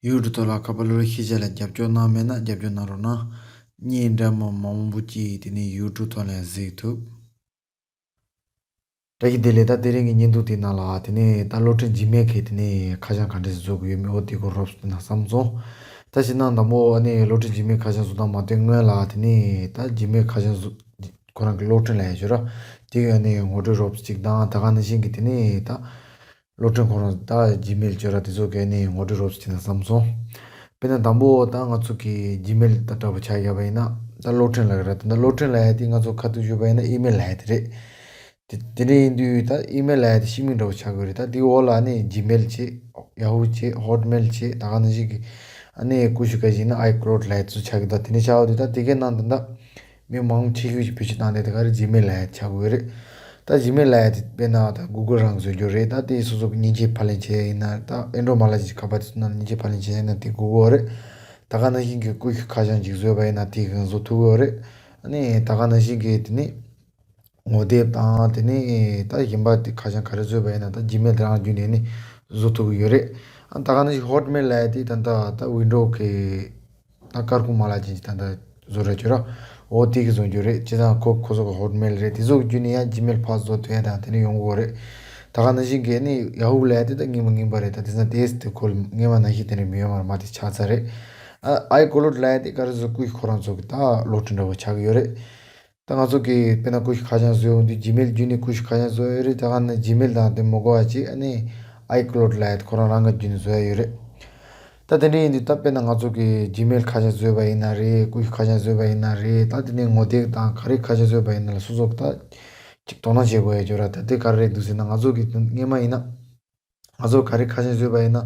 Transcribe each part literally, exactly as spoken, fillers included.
ཡུ་ཊུབ་ཐོག་ལ་ཁ་པར་གློག་ཀླད་ཤེས་བྱ་ལ་རྒྱབ་སྐྱོར་གནང་མེད་ན་རྒྱབ་སྐྱོར་གནང་རོགས་གནང་། བརྙན་འདྲ་མིན་མང་པོ་ཅིག་དེ་ནས་ཡུ་ཊུབ་ཐོག་ལ་གཟིགས་ཐུབ། བཀྲ་ཤིས་བདེ་ལེགས། ད་དེ་རིང་གི་བརྙན་ཐུང་དེ་ནང་ལ་དེ་ནས་ད་གློག་འཕྲིན་Gmail་གི་དེ་ནས་ཁ་བྱང་ག་འདྲས་བཟོ་དགོས་ཡོད་མེད་འོ་དེ་སྐོར་རོབ་ཙམ་དེ་ན་བསམ་སོང་། ད་བྱས་ན་དང་པོ་ཨ་ནི་གློག་འཕྲིན་Gmail་ཁ་བྱང་བཟོ་སྟངས་མ་སྟོན་སྔོན་ལ་དེ་ནས་ད་Gmail་ཁ་བྱང་བཟོ་ཁོ་རང་གི་གློག་འཕྲིན་ལབ་ཡ་ཡོད་ར། དེ་གི་ཨ་ནི་ངོ་སྤྲོད་རོབ་ཙམ་ཅིག་དང་ད་ག་ནང་བཞིན་གི་དེ་ནས་ད་གློག་འཕྲིན་ཁོ་རང་ད་Gmail་བརྗོད་ར་དེ་ཚོ་གི་ཨ་ནི་ངོ་སྤྲོད་རོབ་ཙམ་ཅིག་ན་བསམ་སོང་། དཔེར་ན་དང་པོ་ད་ང་ཚོ་གི་Gmail་ད་འདྲ་པོ་ཆགས་བཞག་པ་ཡིན་ན་ད་གློག་འཕྲིན་ལབ་ཀྱི་ར། ད་ད་གློག་འཕྲིན་ལབ་ཡ་དེ་ང་ཚོ་ཁ་ཐུག་ཞུས་པ་ཡིན་ན་ཨི་མེལ་ལབ་ཡ་དེ་རེད། དེ་དེ་འདྲ་ཡིན་དུས་ད་ཨི་མེལ་ལབ་ཡ་དེ་ཤི་མིང་འདྲ་པོ་ཆགས་ཀྱི་རེད། ད་དེའི་འོག་ལ་ཨ་ནི་Gmail་བྱས། Yahoo་བྱས། Hotmail་བྱས། ད་ག་ནང་བཞིན་གི་ཨ་ནི་ཀུ་ཤུ་ཁ་ཤས་ཡིན་ན་iCloud་ལབ་ཡ་དེ་ཚོ་ཆགས་ཀྱི་འདུག་དེ་འདྲ་ཆགས་པ་དུས་ད་དེ་གའི་ནང་དུ་ད་མི་མང་ཆེ་ཤོས་ཀྱིས་བེད་སྤྱོད་བཏང་དེ་དེ་ག་རེ་Gmail་ལབ་ཡ་ཆགས་ཀྱི་ཡོད་རེད། ད་Gmail་ལབ་ཡ་དེ་དཔེར་ན་ད་Google་རང་བཟོས་རྒྱུ་རེད། ད་དེ་སོ་སོ་གི་མཉེན་ཆས་ཕབ་ལེན་བྱས་ཡིན་ན་ད་Android་མ་ལབ་ཅིག་ཁ་པར་དེ་ཚོ་ནང་མཉེན་ཆས་ཕབ་ལེན་བྱས་ཡིན་ན་དེ་Google་རེད། ད་ག་ནང་བཞིན་གི་ཀུ་ཤུ་ཁ་བྱང་ཅིག་བཟོས་པ་ཡིན་ན་དེ་གང་བཟོ་ཐུབ་ཀྱི་ཡོད་རེད། ཨ་ནི་ད་ག་ནང་བཞིན་གི་དེ་ནི་ངོ་དེབ་དང་དེ་ནས་ད་གཞན་པ་དེ་ཁ་བྱང་ག་རེ་བཟོས་པ་ཡིན་ན་ད་Gmail་དེ་རང་བརྒྱུད་ནས་ནི་བཟོ་ཐུབ་ཀྱི་ཡོད་རེད། ཨ་ད་ག་ནང་བཞིན་Hotmail་ལབ་ཡ་དེ་ད་ད་ད་Windows་གི་ད་སྐར་ཁུང་མ་ལབ་ཅིག་ད་ད་བཟོ་ར་བྱོས་ར། འོ་དེ་གི་བཟོ་རྒྱུ་རེད། བྱས་ཙང་ཁོ་ཁོ་ཚོ་གི་Hotmail་རེད། དེ་ཚོ་གི་བརྒྱུད་ནས་ཡང་Gmail་ཕར་བཟོ་ཐུབ་ཡ་དང་དེ་ནས་ཡོང་གི་ཡོད་རེད། ད་ག་ནང་བཞིན་གི་ནི་Yahoo་ལབ་ཡ་དེ་ད་རྙིང་པ་རྙིང་པ་རེད། ད་དེ་ཚང་དེས་དེ་ཁོ་སྔས་མ་ནང་བཞིན་དེ་ནས་མི་ཡོང་བ་མ་དེ་ཆགས་ཚར་རེད། ཨ་iCloud་ལབ་ཡ་དེ་ག་རེ་ཟེར་ཀུ་ཤུ་ཁོ་རང་ཚོ་གི་ད་གློག་འཕྲིན་འདྲ་པོ་ཆགས་ཀྱི་ཡོད་རེད། ད་ང་ཚོ་གིས་དཔེར་ན་ཀུ་ཤུ་ཁ་བྱང་བཟོས་ཡོང་དུས་Gmail་བརྒྱུད་ནས་ཀུ་ཤུ་ཁ་བྱང་བཟོ་ཡོད་རེད། ད་ག་ནི་Gmail་དང་དེ་མི་དགོས་པ་ཅིག་ཨ་ནི་iCloud་ལབ་ཡ་ཁོ་རང་རང་གི་བརྒྱུད་ནས་བཟོ་ཡ་ཡོད་རེད། ད་དེ་འདྲ་ཡིན་དུས་ད་དཔེར་ན་ང་ཚོ་གིས་Gmail་ཁ་བྱང་བཟོས་པ་ཡིན་ན་རེད། ཀུ་ཤུ་ཁ་བྱང་བཟོས་པ་ཡིན་ན་རེད། ད་དེ་ནས་ངོ་དེབ་དང་ག་རེ་ཁ་བྱང་བཟོས་པ་ཡིན་ན་ལ་སོ་སོ་གི་ད་ཅིག་དོ་སྣང་བྱེད་དགོས་ཡ་ཡོད་ར། ད་དེ་ག་རེ་རེད་འདུག་ཟེར་ན་ང་ཚོ་གིས་སྔས་མ་ཡིན་ན། ང་ཚོ་ག་རེ་ཁ་བྱང་བཟོས་པ་ཡིན་ན།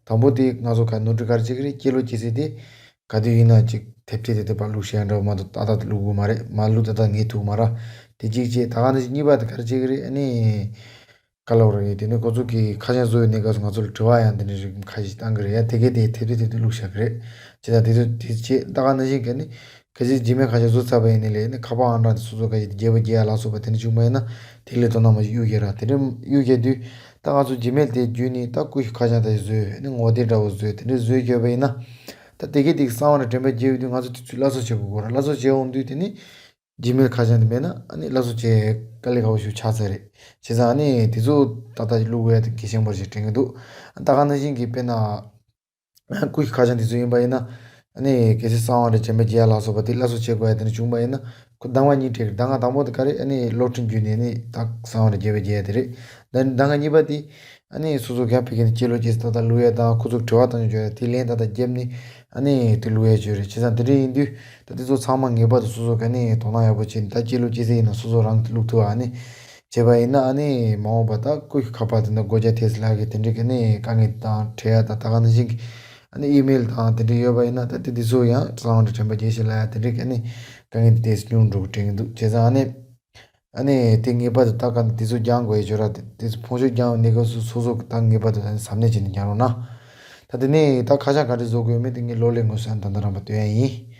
དང་པོ་དེ་ང་ཚོ་ག་ནོར་འཁྲུལ་ག་རེ་བྱེད་ཀྱི་རེད། སྐྱེས་ལོ་སྐྱེས་ཚེས་དེ་ག་དུས་ཡིན་ན་ཅིག་དེབ་ཐེར་དེ་དེ་པར་བླུགས་ཤེས་ཡ་འདྲ་བོ་མ་གཏོགས་ཏག་ཏག་བླུགས་དགོས་མ་རེད། མ་བླུགས་ཏག་ཏག་ངེས་ཐུབ་མ་རེད། དེ་གཅིག་བྱས། ད་ག་ནང་བཞིན་གཉིས་པ་དེ་ག་རེ་བྱེད་ཀྱི་རེད། ཨ་ནི་ག་ལབ་རེད། དེ་ནི་ཁོ་ཚོ་གིས་ཁ་བྱང་བཟོ་བའི་གནས་སྐབས་སུ་ང་ཚོ་ལ་དྲི་བ་ཡང་དེ་འདྲ་རིགས་ཁ་ཤས་བཏང་གི་རེད། ཡ་དེ་གས་དེ་དེབ་ཐེར་དེ་དེ་བླུགས་བཞག་གི་རེད། བྱས་ཙང་དེ་ཚོ་དེ་བྱས། ད་ག་ནང་བཞིན་ག་ནི། གལ་སྲིད་Gmail་ཁ་བྱང་བཟོས་ཚར་བ་ཡིན་ནའི་ལས་ནི་ཁ་པར་ཨང་གྲངས་དེ་སོ་སོ་ག་ཡི་རྒྱས་པ་རྒྱས་ཡ་ལ་སོགས་པ་དེ་འདྲ་བྱུང་བ་ཡིན་ན་དེ་ལས་དོ་སྣང་མ་ཞིག་གཡུག་རྒྱག་ར། དེ་འདྲ་གཡུག་རྒྱག་དུས་ད་ང་ཚོ་Gmail་དེ་བརྒྱུད་ནས་ད་ཀུ་ཤུ་ཁ་བྱང་དེ་བཟོས་ནི་ངོ་དེབ་འདྲ་བོ་བཟོས་དེ་འདྲ་བཟོས་བསྐྱོད་པ་ཡིན་ན། ད་དེ་གས་དེ་གསང་བ་ལ་དྲན་པ་བརྗེད་ཡོང་དུས་ང་ཚོ་དུས་ཚོད་སླར་གསོ་བྱེད་དགོས་གོ་ར། སླར་གསོ་བྱེད་འོང་དུས་དེ་ནི་Gmail་ཁ་བྱང་དེ་མེད་ན་ཨ་ནི་སླར་གསོ་བྱེད་དཀའ་ལས་ཁག་པོ་ཞིག་ཆགས་ཚར་རེད། བྱས་ཙང་ཨ་ནི་དེ་ཚོ་ཏག་ཏག་ཅིག་བླུགས་དགོས་ཡ་དེ་གལ་ཆེན་པོ་ཞིག་དྲན་གྱི་འདུག་ད་ག་ནང་བཞིན་གྱི་དཔེར་ན། ཀུ་ཤུ་ཁ་བྱང་དེ་ཚོ་ཡིན་པ་ཡིན་ན། ཨ་ནི་གལ་སྲིད་གསང་བ་རེ་བྱས་པའི་རྒྱལ་ལ་སོགས་པ་དེ་སླར་གསོ་བྱེད་དགོས་ཡ་དེ་འདྲ་བྱུང་བ་ཡིན་ན། ཁོ་གདམ་ག་གཉིས་སྤྲད་ཀྱི། གདམ་ག་དང་པོ་དེ་ག་རེ། ཨ་ནི་གློག་འཕྲིན་བརྒྱུད་ནས་ནི་ད་གསང་བ་རེ་བྱས་པའི་རྒྱལ་དེ་རེད། ད་གདམ་ག་གཉིས་པ་དེ། ཨ་ནི་སོ་སོ་ག་ཕ་གི་ནས་སྐྱེས་ལོ་སྐྱེས་ཚེས་ཏག་ཏག་བླུགས་ཡ་དང་ཁོ་ཚོ་དྲི་བ་བཏང་རྒྱུ་རེད། དེ་ལན་ཏག་ཏག་བརྒྱབ་ནས་ཨ་ནི་དེ་བླུགས་ཡ་བྱས་རེད། བྱས་ཙང་དེ་འདྲ་ཡིན་དུས་ད་དེ་ཚོ་ཚང་མ་ངེས་པར་དུ་སོ་སོ་ག་ནས་དོ་སྣང་ཡག་པོ་བྱས་ནས་ད་སྐྱེས་ལོ་སྐྱེས་ཚེས་ཡིན་ན་སོ་སོ་རང་གིས་བླུགས་ཐུབ་ཨ་ནི། བྱས་པ་ཡིན་ན་ཨ་ནི་མ་འོངས་པ་ད་ཀུ་ཤུ་ཁ་པར་དེ་འདྲ་སྒོ་རྒྱག་ཐེངས་ལ་གི་དེ་འདྲའི་ག་ནས་དཀའ་ངལ་དང་འཕྲད་ཡ་ད་ད་ག་ནང་བཞིན་གྱི་ཨ་ནི་ཨི་མེལ་དང་དེ་འདྲ་ཡོད་པ་ཡིན་ན་ད་དེ་དེ་ཚོ་ཡང་གསང་བ་འདྲ་དྲན་པ་བརྗེད་ཤེས་ལ་ཡ་དེ་འདྲའི་ག་ནས་དཀའ་ངལ་དེ་ཏོག་ཙམ་ཉུང་འགྲོ་གི་དྲན་གྱི་འདུག་བྱས་ཙང་ཨ་ནི་ཨ་ནི་དེ་ངེས་པར་དུ་ད་ག་ནས་དེ་ཚོ་སྦྱང་དགོས་ཡ་ཅོ་ར། དེ་དེ་ཚོ་ཕུང་ཤོས་སྦྱང་བའི་གནས་སྐབས་སུ་སོ་སོ་གི་ད་ངེས་པར་དུ་ད་གཟབ་ནན་བྱས་ནས་སྦྱང་རོགས་གནང་། ད་དེ་ནས་ད་ཁ་བྱང་ག་འདྲ་བཟོ་དགོས་མིན་དེ་ངས་གློག་ཀླད་ངོས་སུ་ད་ལྟ་རང་པ་སྟོན་ཡ་ཡིན།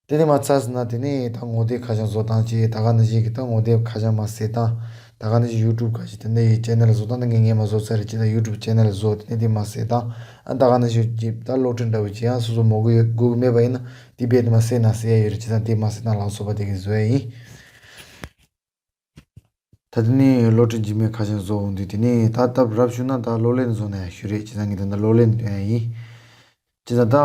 དེ་ནས་མ་ཚར་སོང་ན་དེ་ནས་ད་ངོ་དེབ་ཁ་བྱང་བཟོ་སྟངས་བྱས། ད་ག་ནང་བཞིན་གྱི་ད་ངོ་དེབ་ཁ་བྱང་མར་གསལ་སྟངས། ད་ག་ནང་བཞིན་YouTube་ཁ་བྱང་དེ་འདྲ་ཡི་ཆེ་ནལ་བཟོ་སྟངས་ད་ངས་ངས་མར་བཟོ་ཚར་རེད། ཅི་ད་YouTube་ཆེ་ནལ་བཟོ་དེ་ནས་དེ་མར་གསལ་སྟངས། ཨ་ད་ག་ནང་བཞིན་གྱི་ད་གློག་འཕྲིན་འདྲ་བོ་ཅི་ཡང་སོ་སོ་མོ་གི་ཡོད་དགོས་ཀྱི་མེད་པ་ཡིན་ན་དེ་རྦད་དེ་མར་གསལ་ན་གསལ་ཡ་ཡོད་རེད། ཅི་ད་དེ་མར་གསལ་སྟངས་ལ་སོགས་པ་དེ་གས་བཟོ་ཡ་ཡིན། ད་དེ་ནས་གློག་འཕྲིན་Gmail་ཁ་བྱང་བཟོ་འོང་དུས་དེ་ནས་ད་སྟབས་རབ་བྱུང་ན་ད་གློག་ཀླད་བཟོ་ན་ཡང་ཞུ་རེད། བྱས་ཙང་ངས་ད་ལྟ་གློག་ཀླད་སྟོན་ཡ་ཡིན། བྱས་ཙང་ད་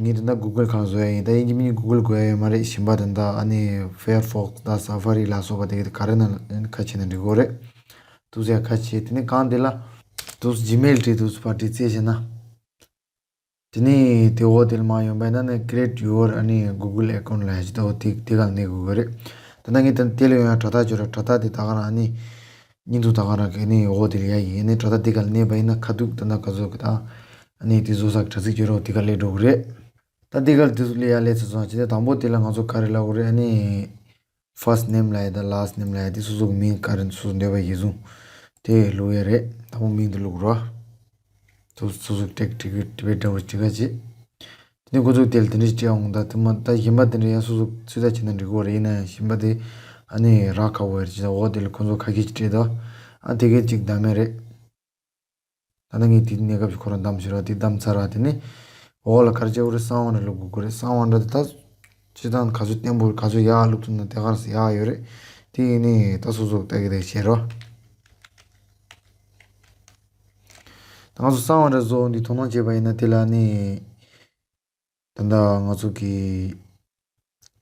ངས་ད་ལྟ་Google་ཁ་བཟོ་ཡ་ཡིན། ད་ཡིན་གཅིག་མིན་གཅིག་Google་དགོས་ཡ་ཡོད་མ་རེད། གཞན་པ་ད་ལྟ་ཨ་ནི་Firefox་ད་Safari་ལ་སོགས་པ་དེ་ག་རེ་ན་ཁ་ཕྱེ་ན་འགྲིག་གི་རེད། འདུག་སེ་ཁ་ཕྱེ། དེ་ནས་གང་དེ་ལ་འདུག་Gmail་བྲིས་འདུག་སེ་ཕར་བྲིས་རྩིས་བྱས་ན། དེ་ནས་དེ་འོག་དེ་ལ་མར་ཡོང་པ་ཡིན་ན་ནི་Create your ཨ་ནི་Google account་ལབ་ཡ་ཅིག་འདུག་དེ་དེ་ག་ལ་གནོན་དགོས་ཀྱི་རེད། ད་ལྟ་ངས་ད་དེ་ལ་ཡོང་ཡ་དྲ་ཐག་བཅད་ར། དྲ་ཐག་དེ་ད་ག་རང་ཨ་ནི་བརྙན་ཐུང་ད་ག་རང་གི་ཨ་ནི་འོག་དེ་ལ་ཡ་ཡིན། ཨ་ནི་དྲ་ཐག་དེ་ག་ལ་གནོན་པ་ཡིན་ན་ཁ་ཐུག་ད་ལྟ་ག་ཚོད་གི་ད་ཨ་ནི་དེ་བཟོ་ས་གི་དྲ་ཚིགས་བཅད་ར་དེ་ག་ལ་སླེབས་འགྲོ་གི་རེད། ད་དེ་ག་ལ་དེ་ཚོ་སླེབས་ཡ་སླེབས་ཚར་སོང་། བྱས་ཙང་དང་པོ་དེ་ལ་ང་ཚོ་ག་རེ་ལབ་དགོས་རེད། ཨ་ནི་First name་ལབ་ཡ་དང་Last name་ལབ་ཡ་དེ་སོ་སོ་གི་མིང་ག་རེ་སོ་སོ་འདོད་པ་གཞིར་བཟུང་དེ་བླུགས་ཡ་རེད། དང་པོ་མིང་དེ་བླུགས་རོགས། སོ་སོ་སོ་སོ་ཀྲེག་ཀྲིག་ཀྲི་བེ་འདྲ་བོ་ཅིག་ག་བྱེད། དེ་ནས་ཁོ་ཚོ་དེ་ལ་དེ་འདྲ་ཞིག་སྤྲད་འོང་། ད་དེ་མ་ད་གཞན་པ་དེ་འདྲ་ཡང་སོ་སོ་ཚོད་ལྟ་བྱས་ན་འགྲིག་གི་རེད། ཡིན་ན་ཡང་གཞན་པ་དེ་ཨ་ནི་རག་ཁག་པོ་རེད། བྱས་ཙང་འོག་དེ་ལ་ཁོ་ཚོ་ཁ་ཤས་ཅིག་སྤྲད་དོ། ཨ་དེ་གས་ཅིག་བདམས་ཡ་རེད། ད་ནི་ངས་དེ་གནས་སྐབས་ཀྱི་ཁོ་རང་བདམས་ཤེས་ར་དེ་བདམས་ཚར་ར་དེ་ནི། འོག་ལ་ག་རེ་བྱེད་དགོས་རེད། གསང་བ་འདྲ་བླུག་དགོས་རེད། གསང་བ་འདྲ་དེ་ད། སྤྱི་བཏང་ག་ཚོད་བརྟན་པོ་ག་ཚོད་ཡག་བླུག་ཐུབ་ན་དེ་ག་རེ་ཡག་ཡོད་རེད། དེ་ཡིན་ནི་ད་སོ་སོ་ལྟ་གི་དེ་བྱེད་རོགས། ད་ང་ཚོ་གསང་བ་འདྲ་བཟོ་འདི་དོ་སྣང་བྱས་པ་ཡིན་ན་དེ་ལ་ནི། ད་ལྟ་ང་ཚོ་གི་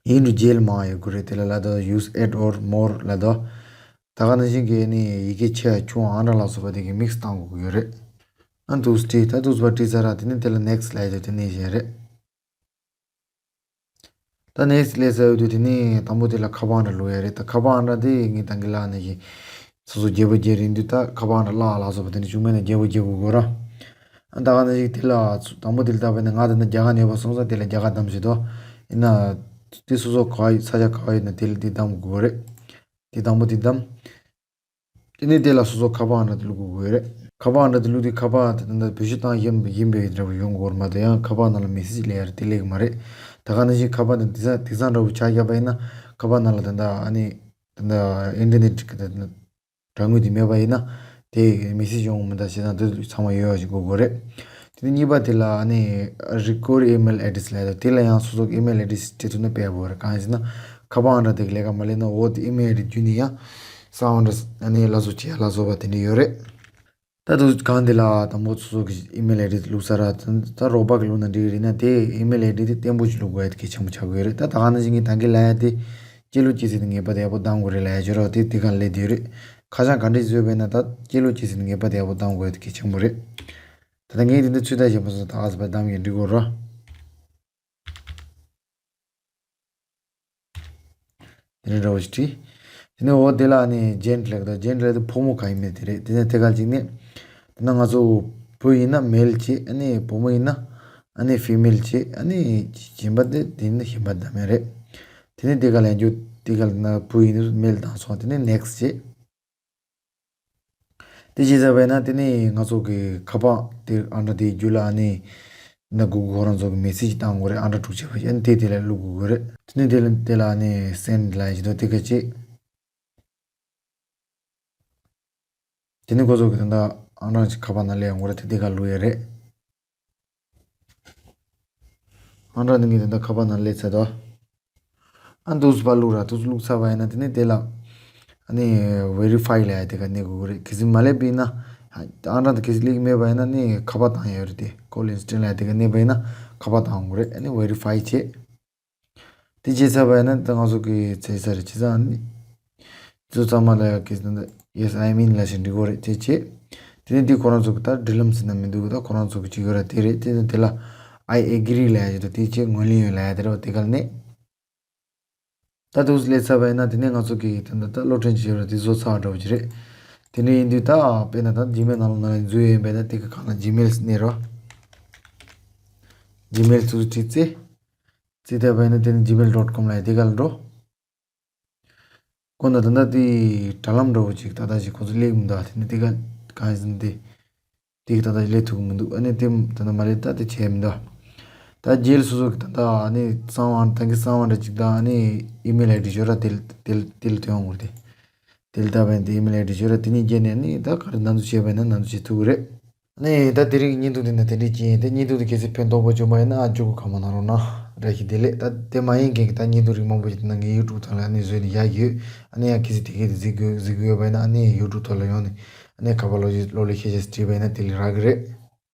ཡིན་རུ་རྗེས་ལ་མང་ཡོད་དགོས་རེད། དེ་ལ་ལ་ད་use add or more ལ་ད། ད་ག་ནང་བཞིན་གྱི་ནི་ཡི་གེ་ཆེ་ཆུང་ཨང་གྲངས་ལ་སོགས་པ་དེ་གི་mix བཏང་དགོས་ཀྱི་ཡོད་རེད། ཨ་འདུག་སེ་བྲིས། ད་འདུག་སེ་བྲིས་ཚར་ར་དེ་ནི་དེ་ལ་next ལབ་ཡ་དེ་དེ་ནས་བྱས་རེད། ད་next ལས་ས་ཡོད་དུས་དེ་ནས་དང་པོ་དེ་ལ་ཁ་པར་འདྲ་བླུག་ཡ་རེད། ད་ཁ་པར་འདྲ་དེ་ངས་ད་གིན་ལབ་ནས་ཀྱི་སོ་སོ་རྒྱས་པོ་རྒྱས་རིང་དུས་ད་ཁ་པར་འདྲ་བླུག་ལ་སོགས་པ་དེ་ནས་བྱུང་མེད་ན་རྒྱས་པོ་རྒྱས་དགོས་དགོས་ར། ཨ་ད་ག་ནང་བཞིན་དེ་ལ་དང་པོ་དེ་ལ་བལྟས་པ་ཡིན་ན་ང་དེ་ན་རྒྱ་གར་ནས་ཡོད་པ་སོང་ཙང་དེ་ལ་རྒྱ་གར་བདམས་བྱེད་དོ། ཡིན་ན་དེ་སོ་སོ་ག་བ་ཡོད་ས་ཆ་ག་བ་ཡོད་ན་དེ་ལ་དེ་བདམས་དགོས་རེད། དེ་དང་པོ་དེ་བདམས། དེ་ནས་དེ་ལ་སོ་སོ་ཁ་པར་འདྲ་དེ་བླུག་དགོས་ཀྱི་ཡོད་རེད། ཁ་པར་འདྲ་དེ་བླུག་དུས་ཁ་པར་དེ་ད་ལྟ་བེད་སྤྱོད་བཏང་ཡིན་ཡིན་པའི་འདྲ་བོ་ཡོང་གི་ཡོད་མ་གཏོགས་ཡང་ཁ་པར་ནང་ལ་message སླེབས་ཡ་རེད་དེ་སླེབས་ཀྱི་མ་རེད། ད་ག་ནང་བཞིན་ཁ་པར་དེ་དེང་སང་དེང་སང་འདྲ་བོ་ཆགས་བཞག་པ་ཡིན་ན་ཁ་པར་ནང་ལ་ད་ལྟ་ཨ་ནི་ད་ལྟ་internet གི་ད་ལྟ་དྲ་ངོས་དེ་མེད་པ་ཡིན་ན་དེ་message ཡོང་གི་མི་འདུག་བྱས་ཙང་དེ་ཚང་མ་ཡོད་པ་ཞིག་དགོས་དགོས་རེད། དེ་ནས་གཉིས་པ་དེ་ལ་ཨ་ནི་record email address ལབ་ཡ་དེ་ལ་ཡང་སོ་སོ་གི་email address སྤྲད་ཐུབ་ན་དཔེ་ཡག་པོ་རེད། གང་ཡིན་ཟེར་ན་ཁ་པར་འདྲ་དེ་གི་ལས་ཀ་མ་ལས་ན་འོ་དེ་email address བརྒྱུད་ནས་ཡང་གསང་བ་འདྲ་ཨ་ནི་ལ་སོགས་བྱེད་ཡ་ལ་སོགས་པ་དེ་འདྲ་ཡོད་རེད། ད་དུང་གང་དེ་ལ་དང་པོ་སོ་སོ་གི་email address བླུགས་ཚར་ར་ད་རོགས་པ་གི་བླུགས་ན་འགྲིག་གི་རེད་ན་དེ་email address དེ་བརྟན་པོ་ཞིག་བླུག་དགོས་ཡ་དེ་གལ་ཆེན་པོ་ཆགས་ཀྱི་ཡོད་རེད། ད་ད་ག་ནང་བཞིན་གྱི་ད་གིན་ལབ་ཡ་དེ་སྐྱེས་ལོ་སྐྱེས་ཚེས་དེ་ངེས་པར་དུ་ཡག་པོ་བདམས་དགོས་རེད་ལབ་ཡ་ཅིག་ཡོད་ར། དེ་དེ་ག་ལས་དེ་རེད། ཁ་བྱང་ག་འདྲས་བཟོས་པ་ཡིན་ན་ད་སྐྱེས་ལོ་སྐྱེས་ཚེས་དེ་ངེས་པར་དུ་ཡག་པོ་བདམས་དགོས་ཡ་དེ་གལ་ཆེན་པོ་རེད། ད་ལྟ་ངས་དེ་འདྲ་ཚོད་ལྟ་བྱས་པ་སོང་ཙང་ད་ག་ཟེར་བ་བདམས་ཡིན་འགྲིག་གོ་ར། དེ་འདྲ་འདྲ་བོ་ཞིག་བྲིས། དེ་ནས་འོ་དེ་ལ་ནི་gender ལབ་དང་gender ལབ་དུས་ཕོ་མོ་གང་ཡིན་མིན་དེ་རེད། དེ་ནས་དེ་ག་ཅིག་ནི། དེ་ན་ང་ཚོ་བུ་ཡིན་ན་male བྱས། ཨ་ནི་བུ་མོ་ཡིན་ན་ཨ་ནི་female བྱས། ཨ་ནི་གཞན་པ་དེ་དེ་ནི་གཞན་པ་བདམས་ཡ་རེད། དེ་ནས་དེ་ག་ལ་ཡང་རྒྱུ་དེ་ག་ལ་ན་བུ་ཡིན་ན་male བདམས་སོང་། དེ་ནས་next བྱས། དེ་བྱས་ཚར་བས་ན་དེ་ནས་ང་ཚོ་གི་ཁ་པར་དེ་ཨང་གྲངས་དེའི་རྒྱུད་ལ་ཨ་ནི་ན་གུ་གུ་ཁོ་རང་ཚོ་གི་message བཏང་དགོས་རེད། ཨང་གྲངས་དྲུག་ཅུ་བྱས་པ་ཨ་ནི་དེ་དེ་ལ་བླུག་དགོས་རེད། དེ་ནས་དེ་ལ་དེ་ལ་ཨ་ནི་send ལབ་ཡ་ཅིག་འདུག་དེ་ག་བྱས། དེ་ནས་ཁོ་ཚོ་གི་ད་ལྟ་ཨང་གྲངས་ཅིག་ཁ་པར་ནང་སླེབས་ཡོང་གི་རེད། དེ་དེ་ག་བླུག་ཡ་རེད། ཨང་གྲངས་འདི་ངས་ད་ལྟ་ཁ་པར་ནང་སླེབས་ཚར་དོ། ཨ་འདུག་སེ་བླུགས་ར། འདུག་སེ་བླུགས་ཚར་བ་ཡིན་ན་དེ་ནས་དེ་ལ་ཨ་ནི་verify ལབ་ཡ་དེ་ག་གནོན་དགོས་ཀྱི་རེད། གལ་སྲིད་མ་སླེབས་པ་ཡིན་ན། ཨང་གྲངས་དེ་གལ་སྲིད་སླེབས་ཀྱི་མེད་པ་ཡིན་ན་ནི་ཁ་པར་བཏང་ཡ་ཡོད་རེད་དེ། call instant ལབ་ཡ་དེ་ག་གནོན་པ་ཡིན་ན་ཁ་པར་བཏང་དགོས་རེད། ཨ་ནི་verify བྱས། དེ་བྱས་ཚར་བ་ཡིན་ན་ད་ང་ཚོ་གི་ཚེ་ས་རེད། བྱས་ཙང་ནི་ཚོ་ཚང་མ་ལ་ཡ་གི་ད་yes I am in ལབ་ཞིག་འབྲི་དགོས་རེད། དེ་བྱས། དེ་ནས་འདི་ཁོ་རང་ཚོ་གི་ད་འབྲི་ལམ་ཟེར་ན་མི་འདུག་ད་ཁོ་རང་ཚོ་གི་ཅིག་ཡོད་ར། དེ་རེད། དེ་ནས་དེ་ལ་I agree ལབ་ཡ་ཅིག་འདུག་དེ་བྱས་ངོས་ལེན་ཡོད་ལབ་ཡ་དེ་རེད་བ། དེ་ག་ལ་ནི། ད་འདུག་སེ་སླེབས་ཚར་བ་ཡིན་ན་དེ་ནས་ང་ཚོ་གི་ད་ད་ད་གློག་འཕྲིན་ཅིག་ཡོད་ར། དེ་བཟོ་ཚར་བ་འདྲ་བོ་ཅིག་རེད། དེ་འདྲ་ཡིན་དུས་ད་དཔེར་ན་ད་Gmail ནང་ལ་ནང་ལ་འཛུལ་ཡོད་པས་ད་དེ་གི་སྒང་ལ་Gmail ཟེར་ནས་ར། Gmail ཚུར་བྲིས་ཚེ། བརྩིས་བསྡད་པ་ཡིན་ན་དེ་ནི་gmail dot com ལབ་ཡ་དེ་ག་ལ་འགྲོ། ཁོ་ན་ད་ལྟ་དེ་དྲ་ལམ་འདྲ་བོ་ཅིག་ད་ལྟ་ཞིག་ཁོ་ཚོ་སླེབས་མི་འདུག་དེ་ནི་དེ་ག་གང་ཡིན་ཟེར་ན་དེ་དེ་གི་ད་ལྟ་སླེབས་ཐུབ་ཀྱི་མི་འདུག་ཨ་ནི་དེ་ད་ལྟ་མ་སླེབས་ད་དེ་བྱས་མི་འདུག་ད་རྗེས་ལ་སོ་སོ་གི་ད་ལྟ་ཨ་ནི་གསང་བ་ད་གི་གསང་བ་འདྲ་ཅིག་དང་ཨ་ནི་email ID ཅིག་ཡོད་ར། དེ་དེ་དེ་ལ་ཐོན་ཡོང་གི་རེད། དེ་དེ་ལ་ད་བས་དེ་email ID ཅིག་ཡོད་ར། དེ་གཉིས་བརྒྱུད་ནས་ཨ་ནི་ད་ག་རེ་ནང་དུ་བྱས་པ་ཡིན་ན་ནང་དུ་བྱེད་ཐུབ་ཀྱི་རེད། ནས་ད་དེ་རིང་གི་བརྙན་ཐུང་འདི་ནི་དེ་འདྲས་ཅིག་ཡིན། དེ་བརྙན་ཐུང་འདི་གལ་སྲིད་ཕན་ཐོགས་པ་བྱུང་བ་ཡིན་ན་ཨ་མཆོད་ཀོ་ཁ་མ་གནང་རོགས་གནང་། བཀྲ་ཤིས་བདེ་ལེགས། ད་དེ་མ་ཡིན་མཁན་གྱི་ད་བརྙན་ཐུང་རིགས་མང་པོ་ཞིག་དེ་ན་ངའི་YouTube ཐོག་ལ་ཨ་ནི་བཟོས་ནས་ཡག་ཡོད། ཨ་ནི་ཡང་གལ་སྲིད་དེ་གས་དེ་གཟིགས་དགོས་གཟིགས་དགོས་ཡོད་པ་ཡིན་ན་ཨ་ནི་YouTube ཐོག་ལ་ཡོང་ནས་ཨ་ནི་ཁ་པར་ལོ་ལོ་ལེགས་ཤེས་ཤིག་བྲིས་པ་ཡིན་ན་དེ་ལས་རག་གི་རེད།